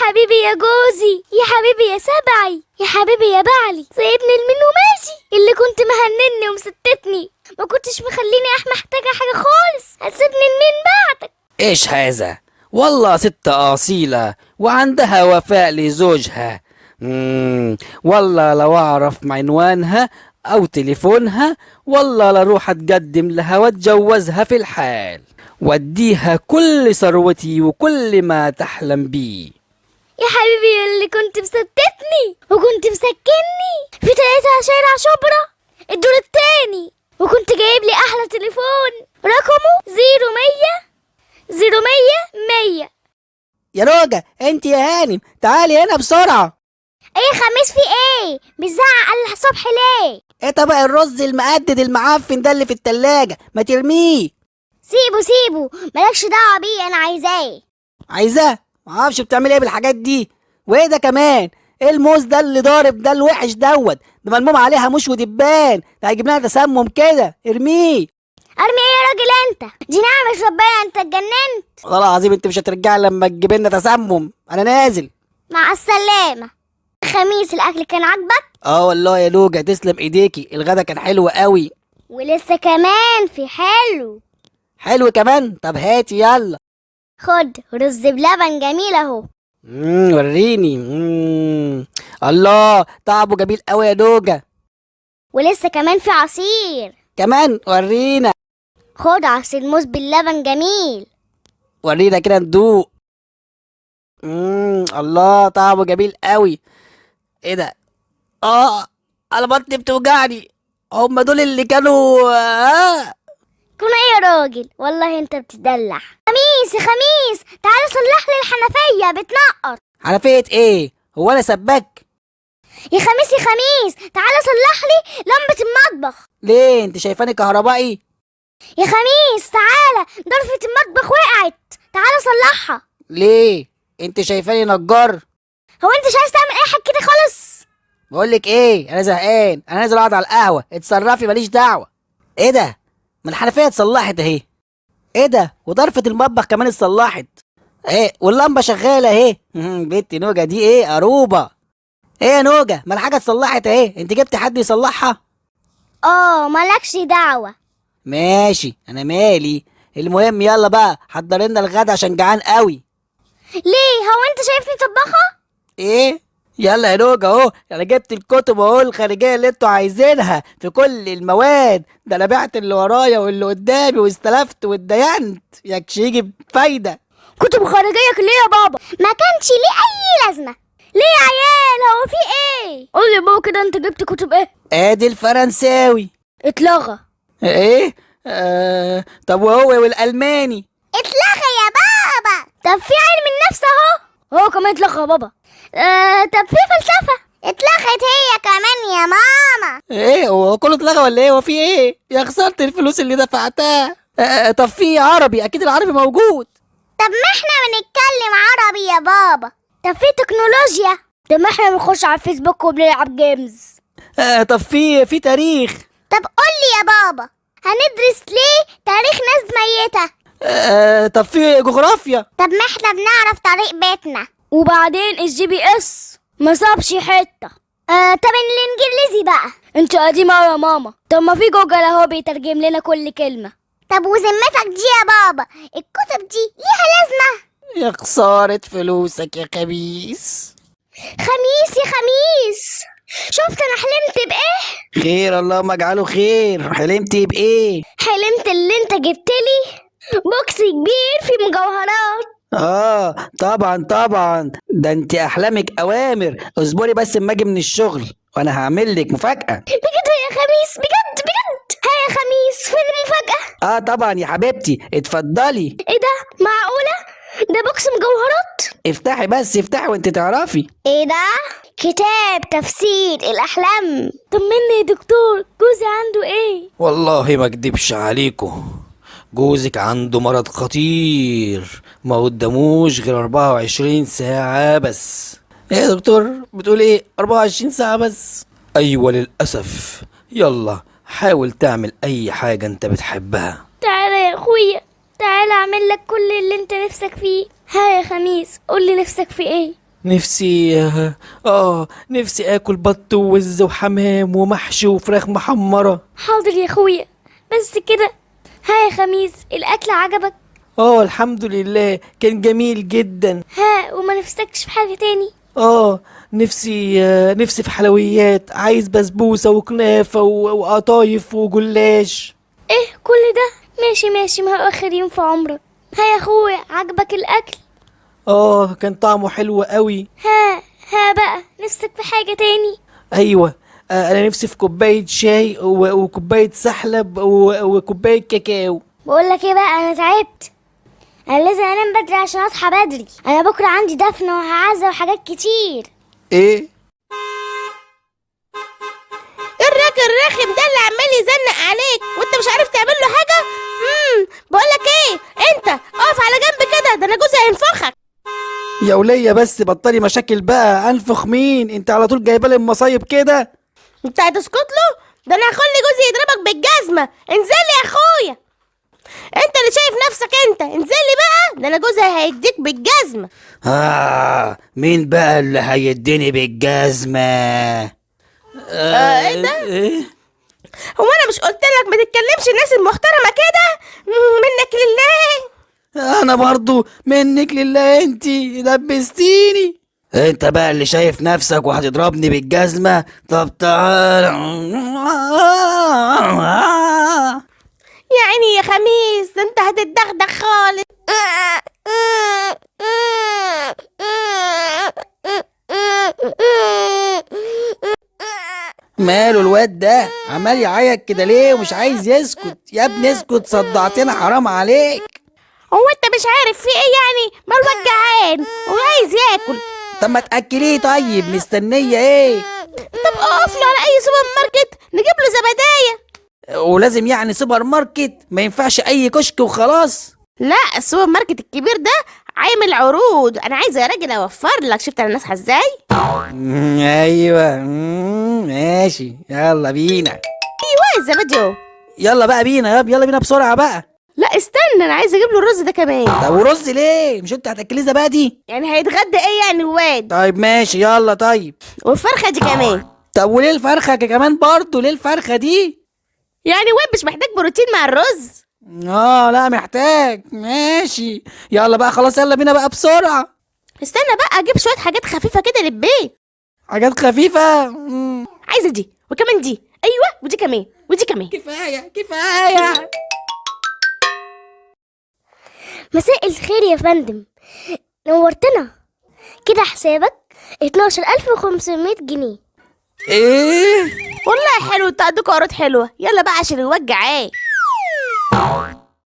حبيبي يا جوزي، يا حبيبي يا سبعي، يا حبيبي يا بعلي، سايبني لمين وماشي؟ اللي كنت مهنني ومستتني، ما كنتش مخليني محتاجة حاجة خالص، هتسيبني لمين بعدك؟ ايش هذا؟ والله ست أصيلة وعندها وفاء لزوجها. والله لو أعرف عنوانها أو تليفونها والله لروح أتقدم لها وأتجوزها في الحال، وأديها كل ثروتي وكل ما تحلم بيه. يا حبيبي اللي كنت مستتني وكنت مسكني في 3 شارع شبرا الدور التاني، وكنت جايب لي أحلى تليفون رقمه 0100 0100 100. يا روجة انت يا هانم تعالي هنا بسرعة. ايه خميس في ايه؟ بتزعق على الصبح ليه؟ ايه طبق الرز المقدد المعفن ده اللي في التلاجة؟ ما ترميه. سيبه سيبه، مالكش دعوة بيه، انا عايزاه. عايزاه؟ معرفش بتعمل ايه بالحاجات دي. وايه ده كمان؟ ايه الموز ده اللي ضارب ده الوحش دوت؟ ده ملموم عليها مش ودبان، ده هيجيب لنا تسمم كده، ارميه. ارمي ايه يا راجل انت؟ دي نعمة ربنا، انت اتجننت. والله العظيم انت مش هترجعي لما تجيب لنا تسمم. انا نازل. مع السلامة. خميس الاكل كان عاجبك؟ اه والله يا لوجة تسلم ايديكي، الغدا كان حلو قوي. ولسه كمان في حلو. حلو كمان؟ طب هاتي يلا. خد رز بلبن جميل اهو. وريني. الله طعمه جميل قوي يا لوجة. ولسه كمان في عصير. كمان؟ ورينا. خد عصير موز باللبن جميل. ورينا كده ندوق. الله طعمه جميل قوي. ايه ده؟ انا بطني بتوجعني. هم دول اللي كانوا كنا ايه يا راجل؟ والله انت بتدلع. خميس يا خميس تعالى صلح لي الحنفية بتنقط. حنفية ايه؟ هو انا سباك؟ يا خميس يا خميس تعالى صلح لي لمبة المطبخ. ليه انت شايفاني كهربائي؟ يا خميس تعالى ضرفة المطبخ وقعت، تعالى صلحها. ليه انت شايفاني نجار؟ هو انت مش عايز تعمل اي حاجة كده خالص؟ بقول لك ايه، انا زهقان، انا نازل اقعد على القهوة، اتصرفي ماليش دعوة. ايه ده؟ ما الحنفية اتصلحت اهي. ايه ده؟ وضرفة المطبخ كمان اتصلحت. ايه واللمبة شغالة اهي. بنت نوجة دي ايه؟ قروبة. ايه يا نوجة؟ ما الحاجة اتصلحت اهي، انت جبت حد يصلحها؟ مالكش دعوة. ماشي انا مالي. المهم يلا بقى حضر لنا الغدا عشان جعان قوي. ليه؟ هو انت شايفني طباخة؟ ايه؟ يلا يا نوجة اهو، انا جبت الكتب اهو الخارجية اللي انتوا عايزينها في كل المواد، ده انا بعت اللي ورايا واللي قدامي واستلفت واتدينت، يكش يجي بفايدة. كتب خارجية ليه يا بابا؟ ما كانش ليه اي لازمة. ليه يا عيال؟ هو في ايه؟ قول لي بابا كده انت جبت كتب ايه؟ ادي الفرنساوي. اتلغى. ايه؟ طب وهو والالماني؟ اتلغى يا بابا. طب في علم النفس اهو، هو كمان اتلغى يا بابا. طب في فلسفة اتلغت هي كمان يا ماما. ايه هو كله اتلغى ولا ايه؟ هو في ايه؟ يا خسارة الفلوس اللي دفعتها. طب في عربي، اكيد العربي موجود. طب ما احنا بنتكلم عربي يا بابا. طب في تكنولوجيا. طب ما احنا بنخش على الفيسبوك وبنلعب games. طب في تاريخ. طب قول لي يا بابا هندرس ليه تاريخ ناس ميتة؟ طب في جغرافيا. طب ما احنا بنعرف طريق بيتنا. وبعدين ال GPS ما صابش حتة. طب الانجليزي بقى انت قديمة أوي يا ماما. طب ما في جوجل اهو بيترجم لنا كل كلمة. طب وذمتك دي يا بابا الكتب دي ليها لازمة؟ يا خسارة فلوسك يا خميس. خميس يا خميس شفت انا حلمت بايه؟ خير اللهم اجعله خير. حلمتي بايه؟ حلمت اللي انت جبت لي box كبير فيه مجوهرات. طبعا طبعا، ده انت احلامك اوامر. اصبري بس اما اجي من الشغل وانا هعمل لك مفاجأة. بجد يا خميس؟ بجد بجد؟ ها يا خميس فين المفاجأة؟ طبعا يا حبيبتي اتفضلي. ايه ده؟ معقولة؟ ده box مجوهرات؟ افتحي بس افتحي وانت تعرفي. ايه ده؟ كتاب تفسير الاحلام. طمني يا دكتور جوزي عنده ايه؟ والله ما اكدبش عليكم، جوزك عنده مرض خطير ما قداموش غير 24 ساعة بس. ايه يا دكتور بتقول ايه؟ 24 ساعة بس؟ ايوه للأسف. يلا حاول تعمل اي حاجة انت بتحبها. تعالى يا اخويا تعالى اعمل لك كل اللي انت نفسك فيه. ها يا خميس قول لي نفسك في ايه؟ نفسي نفسي اكل بط ووز وحمام ومحشي وفراخ محمرة. حاضر يا اخويا، بس كده. ها يا خميس، الاكل عجبك؟ اه الحمد لله، كان جميل جدا. ها، وما نفسكش في حاجة تاني؟ اه نفسي، نفسي في حلويات، عايز بسبوسة وكنافة وقطايف وجلاش. ايه كل ده؟ ماشي ماشي، ما هو اخر يوم في عمرك. ها يا اخويا، عجبك الاكل؟ اه كان طعمه حلو قوي. ها ها بقى، نفسك في حاجة تاني؟ ايوه، انا نفسي في كوباية شاي وكوباية سحلب وكوباية كاكاو. بقول لك ايه بقى، انا تعبت، انا لازم انام بدري عشان اصحى بدري. انا بكره عندي دفن وعزا وحاجات كتير. ايه الراجل الرخم ده اللي عمال يزنق عليك وانت مش عارف تعمل له حاجة؟ بقولك ايه، انت اقف على جنب كده، ده انا جوزي هينفخك. يا ولية؟ بس بطلي مشاكل بقى. انفخ مين؟ انت على طول جايبه لي المصايب كده. انت هتسكت له؟ ده انا هخلي جوزي يضربك بالجزمه. انزل يا اخويا، انت اللي شايف نفسك، انت انزلي بقى، ده انا جوزي هيديك بالجزمه. مين بقى اللي هيديني بالجزمة؟ ايه ده؟ ايه؟ هو انا مش قلت لك ما تتكلمش الناس المحترمة كده؟ منك لله. انا برضو منك لله، انتي دبستيني. انت بقى اللي شايف نفسك وهتضربني بالجزمة. طب تعال. يا عيني يا خميس، ده انت هتتدغدغ خالص. ماله الواد ده عمال يعيط كده ليه ومش عايز يسكت؟ يا ابني اسكت، صدعتنا، حرام عليك. هو انت مش عارف في ايه يعني؟ ما الواد جعان وعايز ياكل. طب ما تاكليه طيب، مستنيه ايه؟ طب اقف له على اي سوبر ماركت نجيب له زبدايه. ولازم يعني سوبر ماركت؟ ما ينفعش اي كشك وخلاص؟ لا، السوبر ماركت الكبير ده عامل عروض، انا عايزه يا راجل اوفر لك. شفت انا ناصحه ازاي؟ ايوه، ماشي، يلا بينا. ايوه الزبادي اهو. يلا بقى بينا، يلا بينا بسرعة بقى. لا استنى، انا عايزه اجيب له الرز ده كمان. طب ورز ليه؟ مش انت هتاكليه زبادي؟ يعني هيتغدى ايه يعني الواد؟ طيب ماشي، يلا طيب. والفرخه دي كمان. طب وليه الفرخه كمان برضه؟ ليه الفرخه دي؟ يعني واد مش محتاج بروتين مع الرز؟ لا محتاج. ماشي يلا بقى، خلاص يلا بينا بقى بسرعة. استنى بقى اجيب شوية حاجات خفيفة كده للبيت. حاجات خفيفة؟ عايزه دي وكمان دي، ايوه ودي كمان ودي كمان. كفاية كفاية. مساء الخير يا فندم، نورتنا. كده حسابك 12500 جنيه. ايه والله حلو، انتوا عندكم عروض حلوة. يلا بقى عشان الواد جعان.